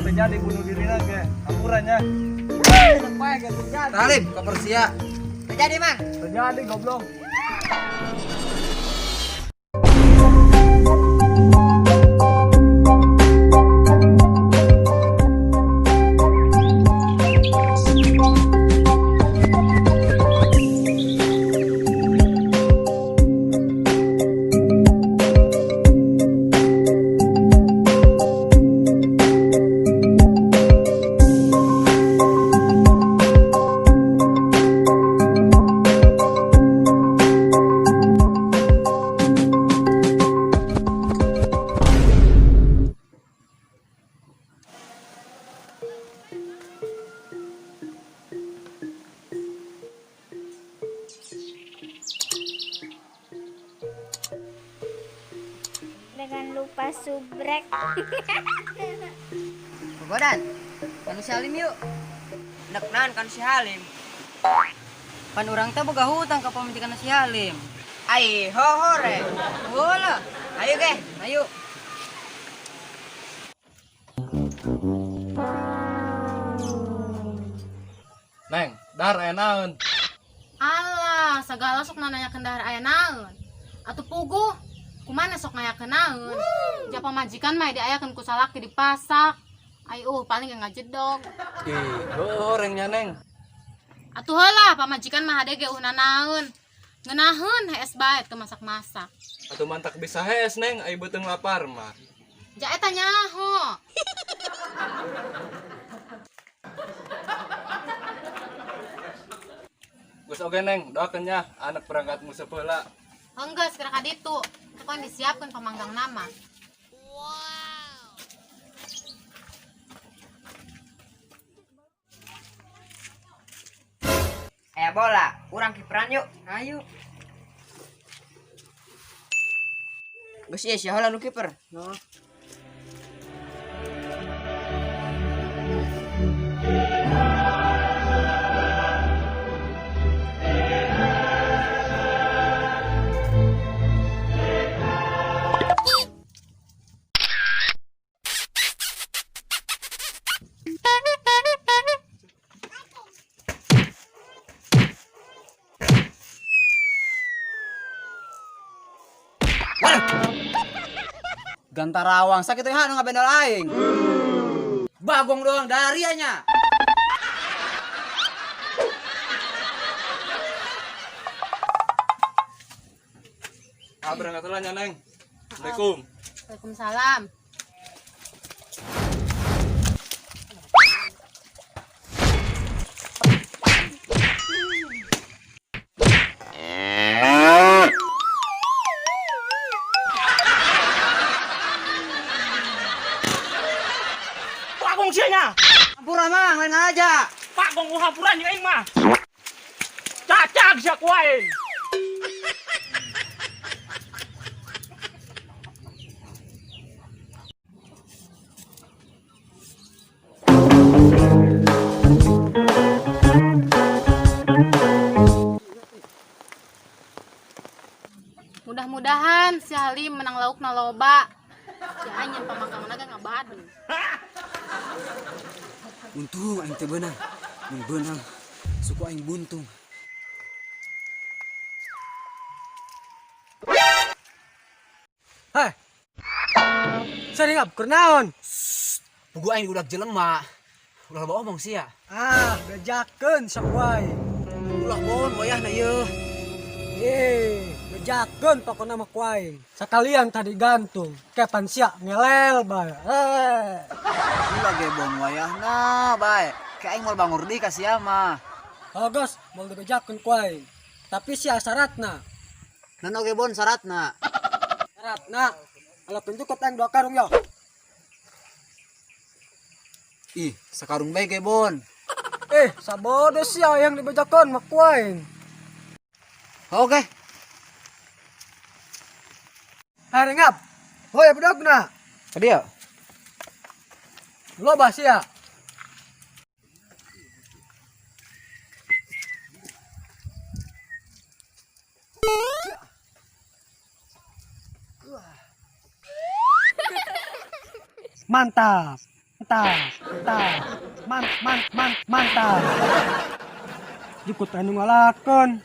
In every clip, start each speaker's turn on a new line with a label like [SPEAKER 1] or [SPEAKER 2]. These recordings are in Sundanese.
[SPEAKER 1] Terjadi bunuh diri lagi. Ampurannya.
[SPEAKER 2] Salim, ke Persia.
[SPEAKER 3] Terjadi, Mang.
[SPEAKER 1] Terjadi goblok.
[SPEAKER 4] Jangan lupa subrek.
[SPEAKER 3] Bobodan, kan si Halim yuk.
[SPEAKER 2] Nek naon kan si Halim.
[SPEAKER 3] Pan urang teh boga hutang ka pamajikan si Halim.
[SPEAKER 2] Ai hohore.
[SPEAKER 3] Bola,
[SPEAKER 2] Ayo ge.
[SPEAKER 3] ayo.
[SPEAKER 1] Neng, dar aya naon?
[SPEAKER 5] Alah, segala sok nanyakeun dahar aya naon. Atuh puguh, kumana sok ngayakeun naon? Ja pamajikan mah diayakeun ku salaki dipasak. Ai paling ge ngajedog.
[SPEAKER 1] Ih, gorengnya Neng.
[SPEAKER 5] Atuh heula pamajikan mah hade ge uh nanaon. Ngeunaheun hees bae teu masak-masak.
[SPEAKER 1] Atuh mantak bisa hees Neng, ai beuteung lapar mah.
[SPEAKER 5] Ja eta nyaho.
[SPEAKER 1] Geus oge Neng, doakeun nya anak berangkat musuh heula.
[SPEAKER 5] Enggeus geura ka ditu. Teu kon disiapkeun pamanggang nama.
[SPEAKER 2] Aya bola, urang kiperan yuk.
[SPEAKER 3] Ayo.
[SPEAKER 2] Geus ieu sia heula nu kiper.
[SPEAKER 3] No.
[SPEAKER 2] Gantarawang sakit teh nu ngabendol aing. Bagong doang dari nya.
[SPEAKER 1] Ah, berangkat heula nya Neng. Assalamualaikum.
[SPEAKER 5] Waalaikumsalam.
[SPEAKER 6] Bagong sia nya.
[SPEAKER 2] Hampura Mang, lain aja.
[SPEAKER 6] Bagong ku hampuran jeung aing mah. Cacag sia ku aing.
[SPEAKER 5] Mudah-mudahan si Halim menang laukna loba. Si anjeun pamangkangna ge ngabadu.
[SPEAKER 2] Untung aing teu beunang. Mun beunang suku aing buntung.
[SPEAKER 7] Hei. Sering keur naon?
[SPEAKER 2] Pugu aing udah jelema. Ulah loba omong sia.
[SPEAKER 7] Ah, bejakeun sok wae.
[SPEAKER 2] Ulah bon wayahna ieu.
[SPEAKER 7] Eh, bejakeun pokona mah ku aing. Sakalian tadi gantung, kepan sia ngelel bae. Eh.
[SPEAKER 2] Ulah ge bon wayahna bae. Ke aing moal bangur deui ka sia mah.
[SPEAKER 7] Oh, geus, moal dibejakeun ku aing. Tapi sia syaratna.
[SPEAKER 2] Nan oge bon syaratna.
[SPEAKER 7] Syaratna, kalau tunjuk aing 2 karung yo.
[SPEAKER 2] Ih, sakarung bae ge bon.
[SPEAKER 7] Eh, sabodo sia yang dibejakeun mah ku aing.
[SPEAKER 2] Oke.
[SPEAKER 7] Hai ngap. Hoi budakna.
[SPEAKER 2] Ka dieu.
[SPEAKER 7] Loba sia. Mantap. Mantap. Mantap, mantap, man man man mantap. Jukut anu ngalakeun.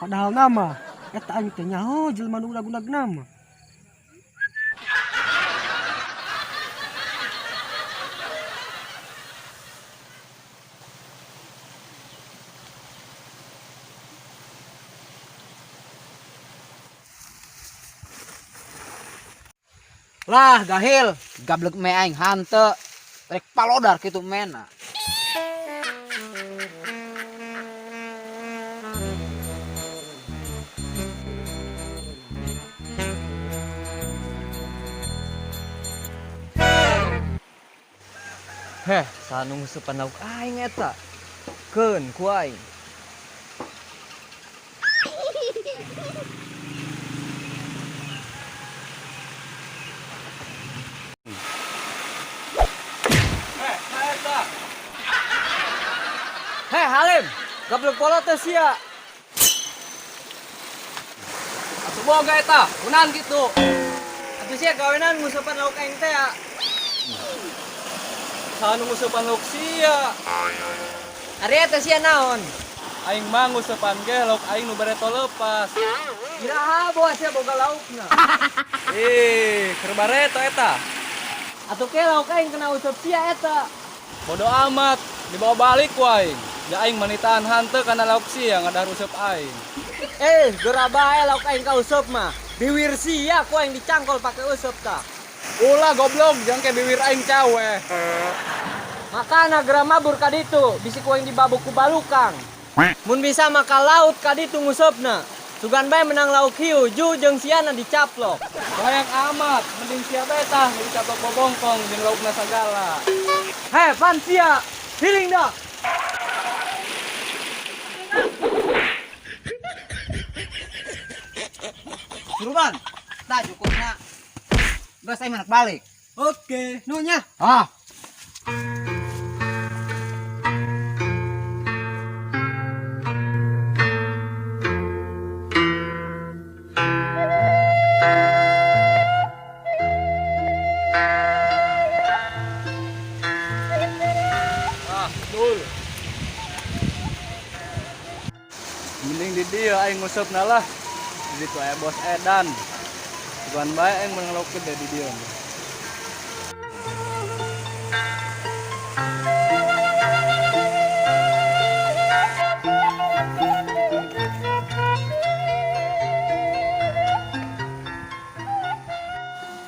[SPEAKER 7] Padahal nama eta aing teh nyaho jelema nu udag-udag nama.
[SPEAKER 2] Lah gahil, gablek me aing hante. Rek palodar kitu mena.
[SPEAKER 8] Heh, sanu ngusupan lauk aing eta. Keun ku aing. Heh, Halim, gablek pola teh sia.
[SPEAKER 1] Atuh boga eta, kunaon kitu?
[SPEAKER 8] Atuh sia gawenan ngusupan lauk aing teh ya.
[SPEAKER 1] Saha nu ngusupan lauk sia?
[SPEAKER 8] Ari eta sia naon?
[SPEAKER 1] Aing mah ngusupan ge lauk aing nu bareto leupas.
[SPEAKER 8] Iraha boa sia boga laukna.
[SPEAKER 1] Ih, keur bareto eta.
[SPEAKER 8] Atuh ke lauk aing kena useup sia eta.
[SPEAKER 1] Bodo amat, dibawa balik ku aing. Ja aing manitaan hanteu kana lauk sia ngadahar useup aing.
[SPEAKER 8] Eh, geura bae lauk aing ka useup mah. Biwir sia ku aing dicangkol pake useup tah.
[SPEAKER 1] Ulah goblok, jang ke biwir aing cawe.
[SPEAKER 8] Makana geura mabur ka ditu, bisi ku aing dibabuk ku balukang. Mun bisa maka laut ka ditu nguseupna. Sugan bae menang lauk hiu, ju jeung siana dicaplok.
[SPEAKER 1] Bayang amat, mending sia bae tah nu dicaplok bobongkong jeung laukna sagala.
[SPEAKER 8] Heh, pan sia, hiling dah.
[SPEAKER 2] Suruban, tah cukupna. Geus aing mah balik.
[SPEAKER 7] Oke, nu nya.
[SPEAKER 2] Ah.
[SPEAKER 1] Ah, betul. Mending di dieu aing nguseupna lah. Di ditu aya bos edan. Sugan bae aing meunang lauk gede di dieu.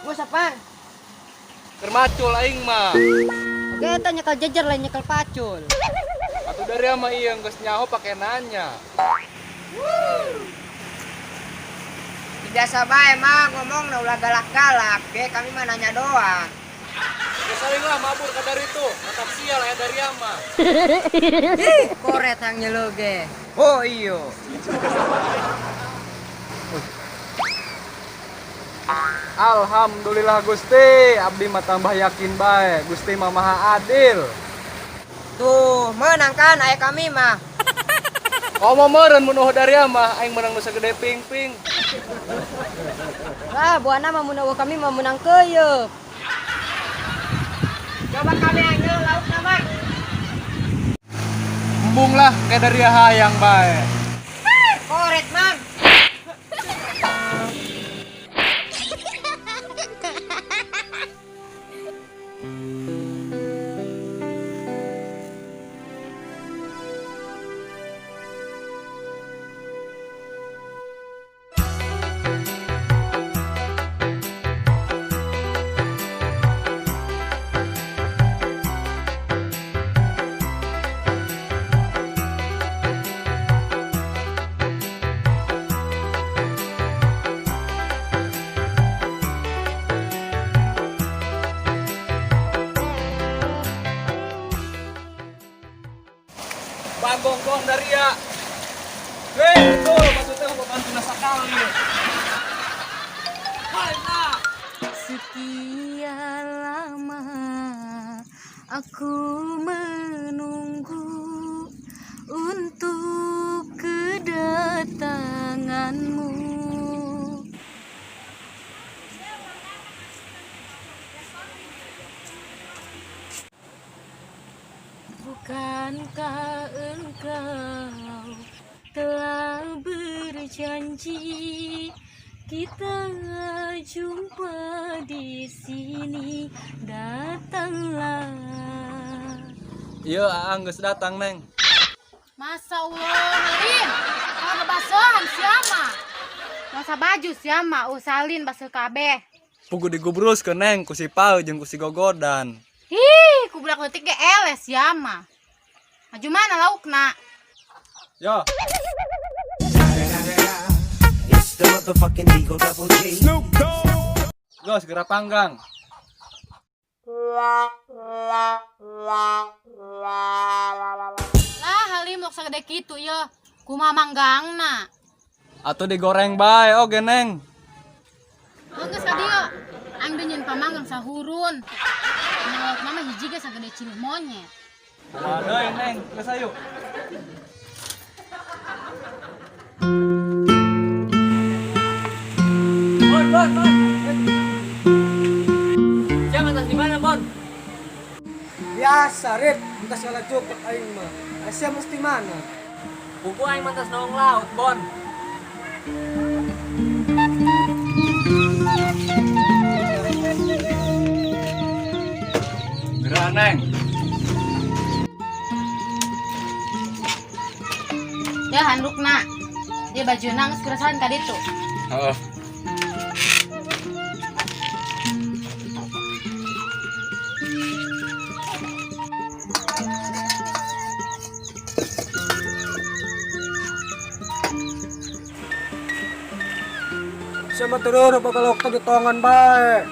[SPEAKER 3] Geus apaan?
[SPEAKER 1] Keur macul aing mah.
[SPEAKER 3] Oke, eta nyekel jejer lain nyekel pacul.
[SPEAKER 1] Atuh dari ama ieu geus nyaho pake nanya.
[SPEAKER 3] Biasa bae mah ngomong ulah galak-galak, ge kami mah nanya doang.
[SPEAKER 1] Geus saling lah mabur ka dari itu, matak sial aya dari ama.
[SPEAKER 3] Ih, koret hang nyelo ge.
[SPEAKER 8] Oh iyo.
[SPEAKER 1] Alhamdulillah Gusti, abdi mah tambah yakin bae, Gusti mah maha adil.
[SPEAKER 3] Tuh, menang kan aya kami mah.
[SPEAKER 1] Komo meureun mun eueuh dari mah aing meunang nu sagede ping-ping.
[SPEAKER 3] Lah, buana mah mun eueuh kami mah menang keuyeup. Coba kami angel lauk nama.
[SPEAKER 1] Embung lah kayak dari hayang bae.
[SPEAKER 3] Koret, Mang.
[SPEAKER 1] Bagong-gong dari ya. Hei, betul, maksudnya mau bantu sakali. Hai, nah.
[SPEAKER 5] Sekian lama aku menunggu untuk kedatanganmu.
[SPEAKER 3] Janji kita jumpa di sini, datanglah.
[SPEAKER 1] Iya, Aang geus datang, Neng.
[SPEAKER 5] Masa Allah, Halim. Kalau ngebasahan siapa? Masa baju siapa? Oh, salin basuh kabeh.
[SPEAKER 1] Pugu digubrus ke Neng ku si Pau jeung ku si Gogodan.
[SPEAKER 5] Ih, ku budak leutik ge eleh siapa? Maju mana laukna?
[SPEAKER 1] Yo. Go segera panggang.
[SPEAKER 5] Lah, Halim lauk sagede kitu ye. Kumaha manggangna?
[SPEAKER 1] Atau digoreng bae oge, Neng.
[SPEAKER 5] Geus ka dieu. Aing deui nyieun pamanggang sahurun. Nya lauk mah hiji ge sagede cinuh monyet.
[SPEAKER 1] Kumaha deui, Neng? Geus ayo.
[SPEAKER 8] Bon, Bon, Bon. Siapa atas di mana, Bon?
[SPEAKER 7] Biasa, Rip. Entah salah jokot aing mah. Asia mesti mana?
[SPEAKER 8] Buku aing mantas naung laut, Bon.
[SPEAKER 1] Geura, Neng.
[SPEAKER 5] Ya handukna. Dia bajuna geus kurasahan ka ditu.
[SPEAKER 1] Heeh.
[SPEAKER 7] Sama turun apa kalau waktu ditongan bae.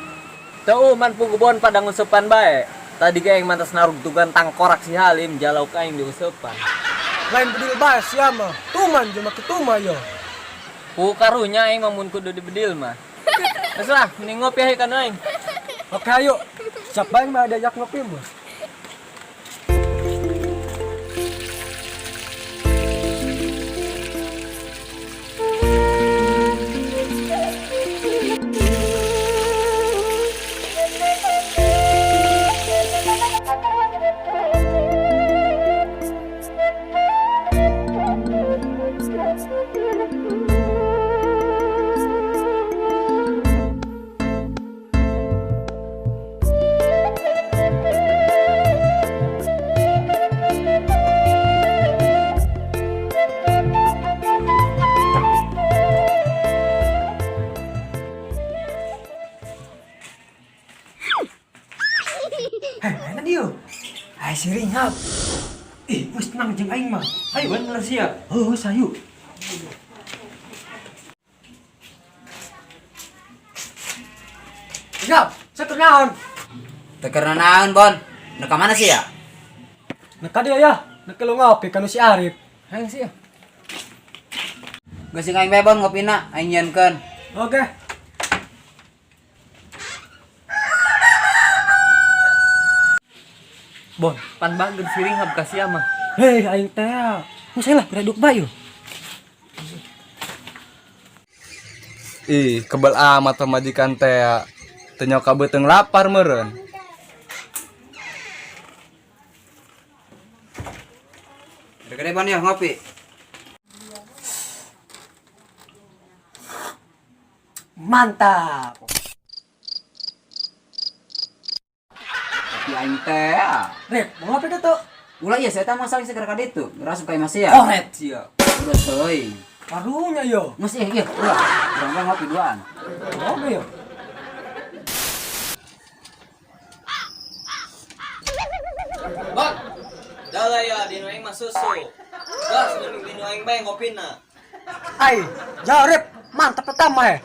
[SPEAKER 8] Teu man pugu Bon pada ngusepan bae. Tadi ge aing mantas narugtugan tangkorak si Halim jalauk aing diusepan.
[SPEAKER 7] Lain bedil bae sia mah. Tuman jeung make tuma yo.
[SPEAKER 8] Ku karunya aing mah mun kudu dibedil mah. Geus lah, mending ngopi hayu kan aing.
[SPEAKER 7] Oke ayo. Siap bae mah diajak ngopi mah. Heh, mana dia? Hai si Ringhap. Ih, wis tenang jeung aing mah. Ayo
[SPEAKER 8] Bener sia.
[SPEAKER 7] Oh, wis ayo. Ringhap, saya naon?
[SPEAKER 2] Teu keur naon, Bon? Nu ka mana sih ya?
[SPEAKER 7] Nah ka dia ya, nek lu ngopi kanu si Arif. Hayang sih ya.
[SPEAKER 2] Geus aing bae Bon ngopina, aing nyieunkeun.
[SPEAKER 7] Oke.
[SPEAKER 8] Bon, pan bager si Ringhab ka sia mah.
[SPEAKER 7] Hei, aing teh. Geus lah, beraduk bae yo.
[SPEAKER 1] Ih, kebel amat pamajikan teh. Teu nyoka beuteung lapar meureun.
[SPEAKER 2] Gede Bon ya ngopi.
[SPEAKER 7] Mantap.
[SPEAKER 2] Kopi aing teh.
[SPEAKER 7] Rip, mau ngopi tuh?
[SPEAKER 2] Ulah ieu saya mah saling segera ka ditu. Geura suka masih ya.
[SPEAKER 7] Koret sia.
[SPEAKER 2] Udah teuing.
[SPEAKER 7] Karunya yo.
[SPEAKER 2] Geus ieu ieu ulah. Urang mah ngopi duaan.
[SPEAKER 7] Oke yo.
[SPEAKER 8] Bon. Dah lah ya, dinu aing mah susu. Gas mending dinu aing bae ngopina.
[SPEAKER 7] Ai, jauh Rip. Mantap pertama ya.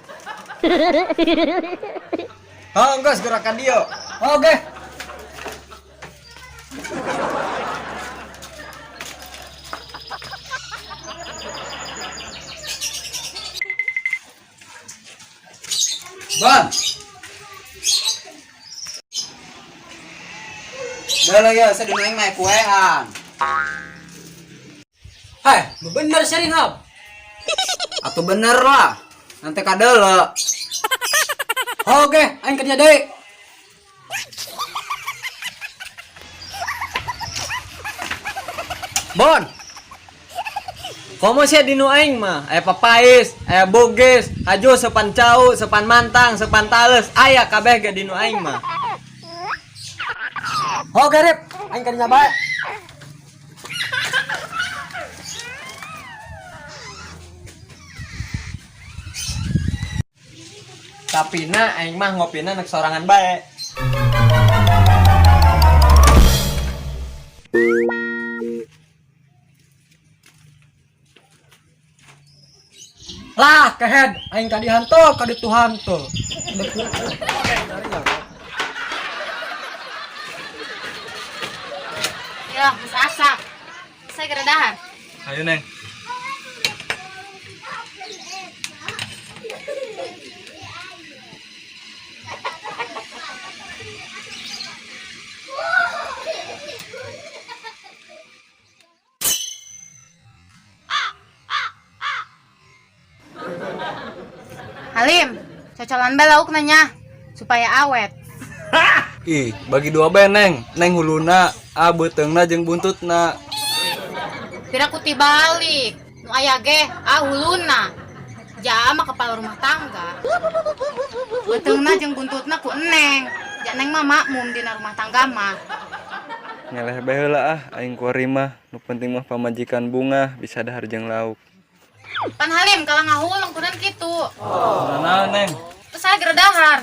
[SPEAKER 8] Oh, geus gerakan dia.
[SPEAKER 7] Oke.
[SPEAKER 2] Bon. Udah lah ya, saya dinu aing mah kuean.
[SPEAKER 7] Hai, bener sih Ringhap.
[SPEAKER 2] Atau bener lah. Nanti kadele.
[SPEAKER 7] Oke, aing kerja deui.
[SPEAKER 2] Bon.
[SPEAKER 8] Komo sia di nu aing mah, aya papais, aya boges, hajo sepan cau, sepan mantang, sepan tales, aya kabeh ge di nu aing mah.
[SPEAKER 7] Ho garip, aing kadinya bae.
[SPEAKER 8] Tapi na aing mah ngopina nek sorangan bae.
[SPEAKER 7] Lah, kehed, aing kadi hantu, kadi tuhan tuh.
[SPEAKER 5] Ya, geus asak. Saya geura dahar.
[SPEAKER 1] Ayo Neng.
[SPEAKER 5] Halim, cocolan bae lauk nanya supaya awet.
[SPEAKER 1] Ih, bagi dua bae Neng. Neng huluna, a beuteungna jeung buntutna.
[SPEAKER 5] Pira ku tibalik. Nu aya ge ah huluna. Ja mah kepala rumah tangga. Beuteungna jeung buntutna ku eneng. Ja neng mah makmum dina rumah tangga mah.
[SPEAKER 1] Ngeleh bae heula ah, aing kuari mah. Nu penting mah pamajikan bunga bisa dahar jeung lauk.
[SPEAKER 5] Pan Halim kalau ngahuleng kunan kitu.
[SPEAKER 1] Nah, Neng.
[SPEAKER 5] Terus saya geura dahar.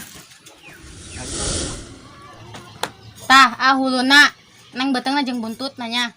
[SPEAKER 5] Tah, ah huluna. Neng beuteungna jeung buntutna nya.